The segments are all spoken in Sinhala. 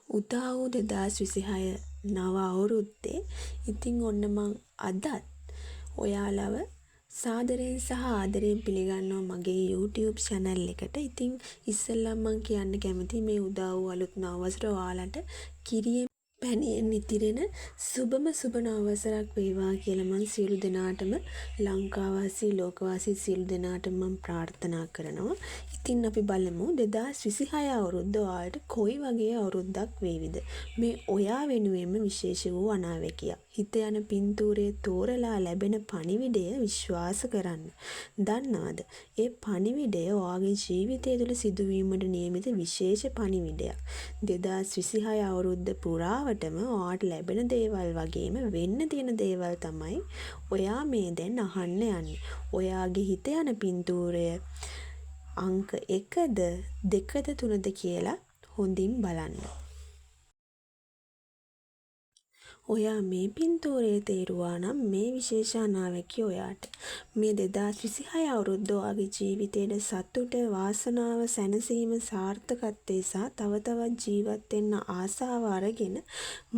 උදා වූ 2026 නව අවුරුද්දේ ඉතින් ඔන්න මං අදත් ඔයාලව සාදරයෙන් සහ ආදරයෙන් පිළිගන්නවා මගේ YouTube channel එකට. ඉතින් ඉස්සෙල්ලම මං කියන්න කැමතියි මේ උදා වූ අලුත් නව වසර ඔයාලට කිරියෙන් පැණියෙන් ඉතිරෙන සුබම සුබ නව වසරක් වේවා කියලා මං සියලු දෙනාටම, ලංකාවාසී ලෝකවාසී සියලු දෙනාටම මං ප්‍රාර්ථනා කරනවා. ඉතින් අපි බලමු 2026 අවුරුද්ද ඔයාලට කොයි වගේ අවුරුද්දක් වේවිද? මේ ඔයා වෙනුවෙන්ම විශේෂ වූ අනාවැකියක්. හිත යන පින්තූරය තෝරලා ලැබෙන පණිවිඩය විශ්වාස කරන්න. දන්නවද? ඒ පණිවිඩය ඔයාගේ ජීවිතය තුළ සිදුවීමට නියමිත විශේෂ පණිවිඩයක්. 2026 අවුරුද්ද පුරාවටම ඔයාට ලැබෙන දේවල් වගේම වෙන්න තියෙන දේවල් තමයි ඔයා මේ දැන් අහන්න යන්නේ. ඔයාගේ හිත යන පින්තූරය අංක 1ද 2ද 3ද කියලා හොඳින් බලන්න. ඔයා මේ පින්තූරය තේරුවා නම් මේ විශේෂ අනාවැකිය ඔයාට. මේ 2026 අවුරුද්ද ඔයාගේ ජීවිතයට සතුට, වාසනාව, සැනසීම, සාර්ථකත්වය සහ තව තවත් ජීවත් වෙන්න ආසාව අරගෙන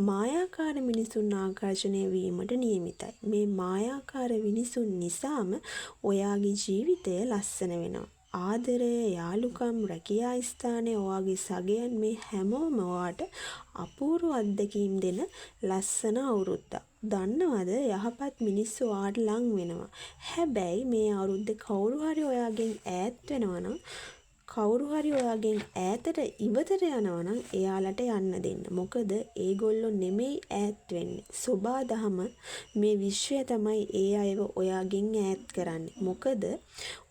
මායාකාර මිනිසුන් ආකර්ෂණය වීමට නියමිතයි. මේ මායාකාර මිනිසුන් නිසාම ඔයාගේ ජීවිතය ලස්සන වෙනවා. ආදරය, යාළුකම්, රැකියා ස්ථානය, ඔයාගේ සගයන් මේ හැමෝම ඔයාට අපූර්ව අත්දැකීම් දෙන ලස්සන අවුරුද්දක්. දන්නවද, යහපත් මිනිස්සු ඔයාට ලං වෙනවා. හැබැයි මේ අවුරුද්දේ කවුරු හරි ඔයාගෙන් ඈත් වෙනවා නම්, කවුරු හරි ඔයාගෙන් ඈතට ඉවතට යනවා නම් එයාලට යන්න දෙන්න. මොකද ඒගොල්ලෝ නෙමෙයි ඈත් වෙන්නේ. සොබා දහම මේ විශ්වය තමයි ඒ අයව ඔයාගෙන් ඈත් කරන්නේ. මොකද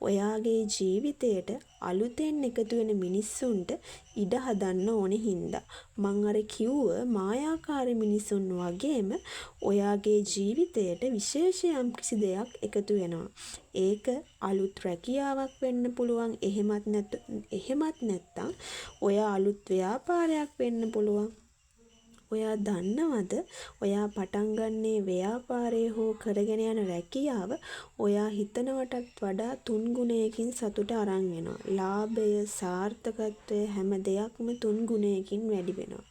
ඔයාගේ ජීවිතයට අලුතෙන් එකතු වෙන මිනිස්සුන්ට ඉඩ හදන්න ඕනේ හින්දා. මං අර කිව්ව මායාකාර මිනිසුන් වගේම ඔයාගේ ජීවිතයට විශේෂ යම්කිසි දෙයක් එකතු වෙනවා. ඒක අලුත් රැකියාවක් වෙන්න පුළුවන්. එහෙමත් නැත්තම් ඔයා අලුත් ව්‍යාපාරයක් වෙන්න පුළුවන්. ඔයා දන්නවද, ඔයා පටන් ගන්නේ ව්‍යාපාරය හෝ කරගෙන යන රැකියාව ඔයා හිතනවටත් වඩා තුන් ගුණයකින් සතුට අරන් එනවා. ලාභය, සාර්ථකත්වය හැම දෙයක්ම තුන් ගුණයකින් වැඩි වෙනවා.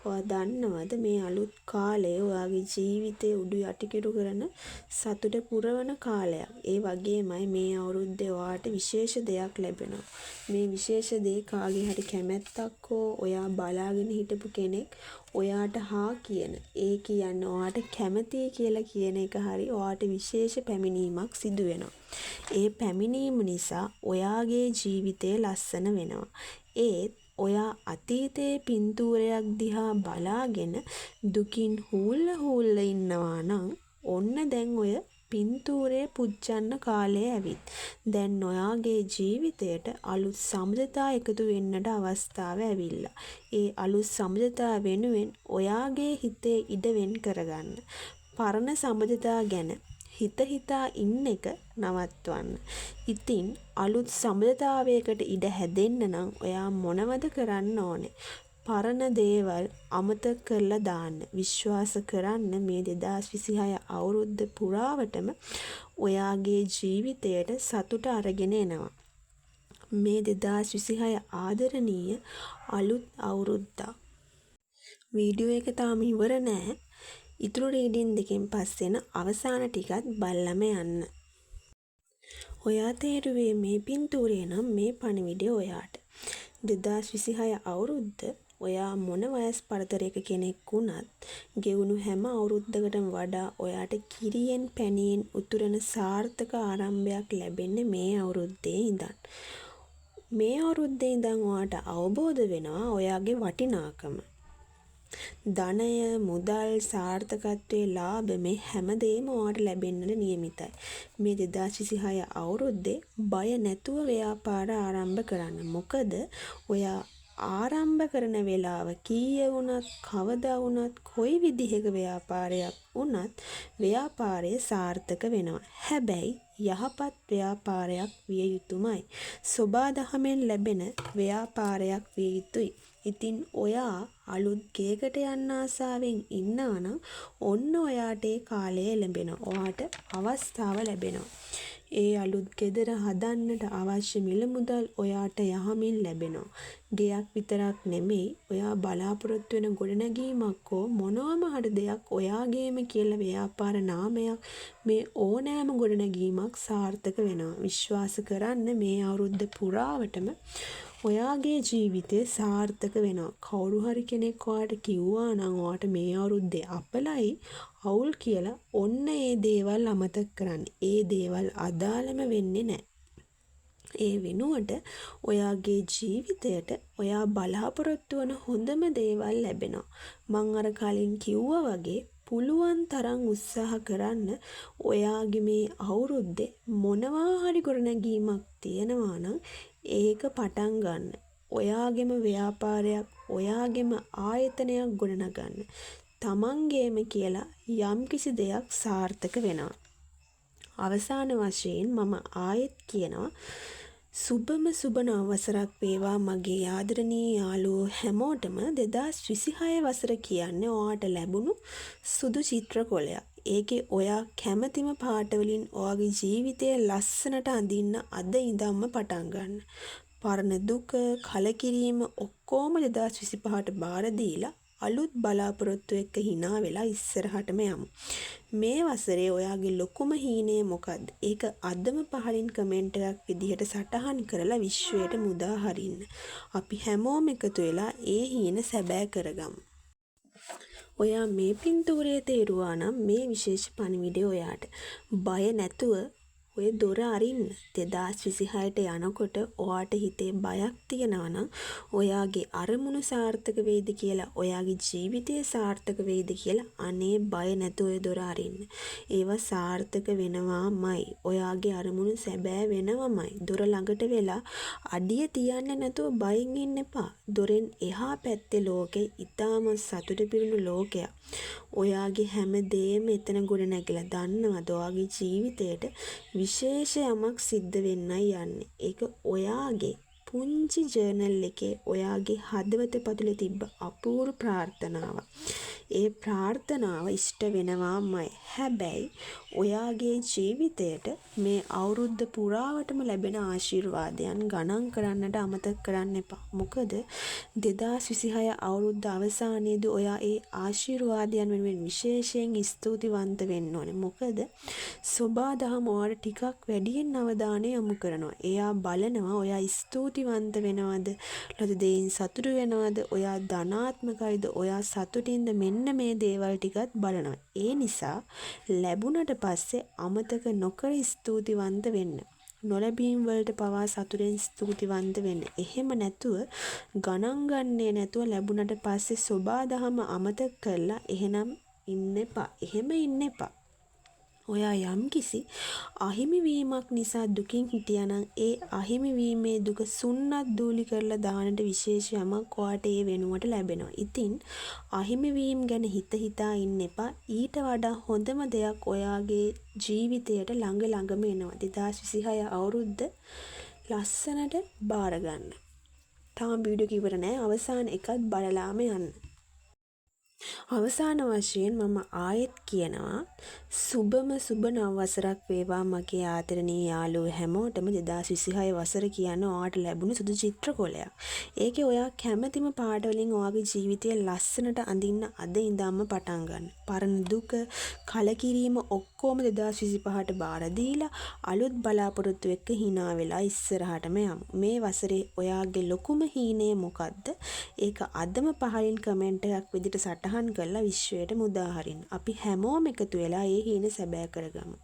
ඔයා දන්නවද, මේ අලුත් කාලය ඔයාගේ ජීවිතය උඩු යටිකුරු කරන සතුට පුරවන කාලයක්. ඒ වගේමයි මේ අවුරුද්දේ ඔයාට විශේෂ දෙයක් ලැබෙනවා. මේ විශේෂ දේ කාගේ හරි කැමැත්තක් හෝ ඔයා බලාගෙන හිටපු කෙනෙක් ඔයාට හා කියන, ඒ කියන්නේ ඔයාට කැමතියි කියලා කියන එක හරි ඔයාට විශේෂ පැමිණීමක් සිදු වෙනවා. ඒ පැමිණීම නිසා ඔයාගේ ජීවිතය ලස්සන වෙනවා. ඒත් ඔයා අතීතයේ පින්තූරයක් දිහා බලාගෙන දුකින් හූල්ල හූල්ල ඉන්නවා නම් ඔන්න දැන් ඔය පින්තූරය පුච්චන්න කාලය ඇවිත්. දැන් ඔයාගේ ජීවිතයට අලුත් සබඳතා එකතු වෙන්නට අවස්ථාව ඇවිල්ලා. ඒ අලුත් සබඳතා වෙනුවෙන් ඔයාගේ හිතේ ඉඩ වෙන් කරගන්න. පරණ සබඳතා ගැන හිත හිතා ඉන්න එක නවත්වන්න. ඉතින් අලුත් සබඳතාවයකට ඉඩ හැදෙන්න නම් ඔයා මොනවද කරන්න ඕනේ? පරණ දේවල් අමතක කරලා දාන්න. විශ්වාස කරන්න මේ 2026 අවුරුද්ද පුරාවටම ඔයාගේ ජීවිතයට සතුට අරගෙන එනවා. මේ 2026 ආදරණීය අලුත් අවුරුද්දක්. වීඩියෝ එක තාම ඉවර නෑ. ඉතුරු රීඩින් දෙකෙන් පස්සේ එන අවසාන ටිකත් බලලම යන්න. ඔයා තේරුවේ මේ පින්තූරය නම් මේ පණිවිඩය ඔයාට. 2026 අවුරුද්ද ඔයා මොන වයස් පරතරයක කෙනෙක් වුණත් ගෙවුණු හැම අවුරුද්දකටම වඩා ඔයාට කිරියෙන් පැණියෙන් උතුරන සාර්ථක ආරම්භයක් ලැබෙන්නේ මේ අවුරුද්දේ ඉඳන්. මේ අවුරුද්දේ ඉඳන් ඔයාට අවබෝධ වෙනවා ඔයාගේ වටිනාකම. ධනය, මුදල්, සාර්ථකත්වයේ ලාභ මේ හැම දේම ඔයාට ලැබෙන්නට නියමිතයි. මේ 2026 අවුරුද්දේ බය නැතුව ව්‍යාපාර ආරම්භ කරන්න. මොකද ඔයා ආරම්භ කරන වෙලාව කීය වුණත්, කවදා වුණත්, කොයි විදිහක ව්‍යාපාරයක් වුණත් ව්‍යාපාරය සාර්ථක වෙනවා. හැබැයි යහපත් ව්‍යාපාරයක් විය යුතුමයි. සොබා දහමෙන් ලැබෙන ව්‍යාපාරයක් විය යුතුයි. ඉතින් ඔයා අලුත් ගෙයකට යන්න ආසාවෙන් ඉන්නවා නම් ඔන්න ඔයාට ඒ කාලය එළඹෙනවා. ඔයාට අවස්ථාව ලැබෙනවා. ඒ අලුත් ගෙදර හදන්නට අවශ්‍ය මිල මුදල් ඔයාට යහමින් ලැබෙනවා. ගෙයක් විතරක් නෙමෙයි, ඔයා බලාපොරොත්තු වෙන ගොඩනැගීමක් හෝ මොනවම හරි දෙයක් ඔයාගේම කියලා ව්‍යාපාර නාමයක්, මේ ඕනෑම ගොඩනැගීමක් සාර්ථක වෙනවා. විශ්වාස කරන්න, මේ අවුරුද්ද පුරාවටම ඔයාගේ ජීවිතය සාර්ථක වෙනවා. කවුරු හරි කෙනෙක් ඔයාට කිව්වා නම් ඔයාට මේ අවුරුද්දේ අපලයි, අවුල් කියලා, ඔන්න ඒ දේවල් අමතක කරන්න. ඒ දේවල් අදාළම වෙන්නේ නැහැ. ඒ වෙනුවට ඔයාගේ ජීවිතයට ඔයා බලාපොරොත්තු වන හොඳම දේවල් ලැබෙනවා. මං අර කලින් කිව්වා වගේ පුළුවන් තරම් උත්සාහ කරන්න, ඔයාගේ මේ අවුරුද්දේ මොනවා හරි ගොඩනැගීමක් තියෙනවා නම් ඒක පටන් ගන්න. ඔයාගේම ව්‍යාපාරයක්, ඔයාගේම ආයතනයක් ගොඩනගන්න. තමන්ගේම කියලා යම්කිසි දෙයක් සාර්ථක වෙනවා. අවසාන වශයෙන් මම ආයෙත් කියනවා, සුබම සුබ නව වසරක් වේවා මගේ ආදරණීය යාළුවෝ හැමෝටම. 2026 වසර කියන්නේ ඔයාට ලැබුණු සුදු චිත්‍ර කොලයක්. ඒකේ ඔයා කැමතිම පාට වලින් ඔයාගේ ජීවිතය ලස්සනට අඳින්න අද ඉඳන්ම පටන් ගන්න. පරණ දුක, කලකිරීම ඔක්කොම 2025ට බාර දීලා අලුත් බලාපොරොත්තු එක්ක හිනා වෙලා ඉස්සරහටම යමු. මේ වසරේ ඔයාගේ ලොකුම හීනය මොකද්ද? ඒක අදම පහලින් කමෙන්ට් එකක් විදිහට සටහන් කරලා විශ්වයට මුදා හරින්න. අපි හැමෝම එකතු වෙලා ඒ හීන සැබෑ කරගමු. ඔයා මේ පින්තූරය තේරුවා නම් මේ විශේෂ පණිවිඩය ඔයාට. බය නැතුව ඔය දොර අරින්න. 2026ට යනකොට ඔයාට හිතේ බයක් තියෙනවා නම්, ඔයාගේ අරමුණු සාර්ථක වෙයිද කියලා, ඔයාගේ ජීවිතය සාර්ථක වෙයිද කියලා, අනේ බය නැතුව ඔය දොර අරින්න. ඒවා සාර්ථක වෙනවාමයි. ඔයාගේ අරමුණු සැබෑ වෙනවමයි. දොර ළඟට වෙලා අඩිය තියන්නේ නැතුව බයෙන් ඉන්න එපා. දොරෙන් එහා පැත්තේ ලෝකෙ ඉතාම සතුට පිරුණු ලෝකයක්. ඔයාගේ හැම දේම එතන ගොඩ නැගිලා. දන්නවද, ඔයාගේ ජීවිතයට විශේෂ යමක් සිද්ධ වෙන්නයි යන්නේ. ඒක ඔයාගේ පුංචි ජර්නල් එකේ ඔයාගේ හදවත පතුලේ තිබ්බ අපූර්ව ප්‍රාර්ථනාවක්. ඒ ප්‍රාර්ථනාව ඉෂ්ට වෙනවාමයි. හැබැයි ඔයාගේ ජීවිතයට මේ අවුරුද්ද පුරාවටම ලැබෙන ආශිර්වාදයන් ගණන් කරන්නට අමතක කරන්න එපා. මොකද 2026 අවුරුද්ද අවසානයේදී ඔයා ඒ ආශිර්වාදයන් වෙනුවෙන් විශේෂයෙන් ස්තුතිවන්ත වෙන්න ඕනේ. මොකද සොබා දහම ඔයාට ටිකක් වැඩියෙන් අවධානය යොමු කරනවා. එයා බලනවා ඔයා ස්තුතිවන්ත වෙනවද, ලද දෙයින් සතුටු වෙනවද, ඔයා ධනාත්මකයිද, ඔයා සතුටින්ද, මෙන්න මේ දේවල් ටිකත් බලනවා. ඒ නිසා ලැබුණට පස්සේ අමතක නොකර ස්තුතිවන්ත වෙන්න. නොලැබීම් වලට පවා සතුටෙන් ස්තුතිවන්ත වෙන්න. එහෙම නැතුව, ගණන් ගන්නේ නැතුව, ලැබුණට පස්සේ සොබා දහම අමතක කරලා එහෙනම් ඉන්න එපා. එහෙම ඉන්න එපා. ඔයා යම්කිසි අහිමිවීමක් නිසා දුකින් හිටියා නම්, ඒ අහිමිවීමේ දුක සුන්නත් දූලි කරලා දාන්නට විශේෂ යමක් ඔයාට ඒ වෙනුවට ලැබෙනවා. ඉතින් අහිමිවීම් ගැන හිත හිතා ඉන්න එපා. ඊට වඩා හොඳම දෙයක් ඔයාගේ ජීවිතයට ළඟ ළඟම එනවා. 2026 අවුරුද්ද ලස්සනට බාර ගන්න. තාම වීඩියෝ එක ඉවර නෑ. අවසාන එකත් බලලාම යන්න. අවසාන වශයෙන් මම ආයෙත් කියනවා, සුබම සුබ නව වසරක් වේවා මගේ ආදරණීය යාළුවෝ හැමෝටම. 2026 වසර කියන්නේ ඔයාට ලැබුණු සුදු චිත්‍ර කොලයක්. ඒකේ ඔයා කැමතිම පාට වලින් ඔයාගේ ජීවිතය ලස්සනට අඳින්න අද ඉඳන්ම පටන් ගන්න. පරණ දුක, කලකිරීම ඔක්කොම 2025ට බාර දීලා අලුත් බලාපොරොත්තු එක්ක හිනා වෙලා ඉස්සරහටම යමු. මේ වසරේ ඔයාගේ ලොකුම හීනය මොකද්ද? ඒක අදම පහලින් කමෙන්ට් එකක් විදිහට සටහන් කරලා විශ්වයට මුදා හරින්න. අපි හැමෝම එකතු වෙලා ඒ හීන සැබෑ කරගමු.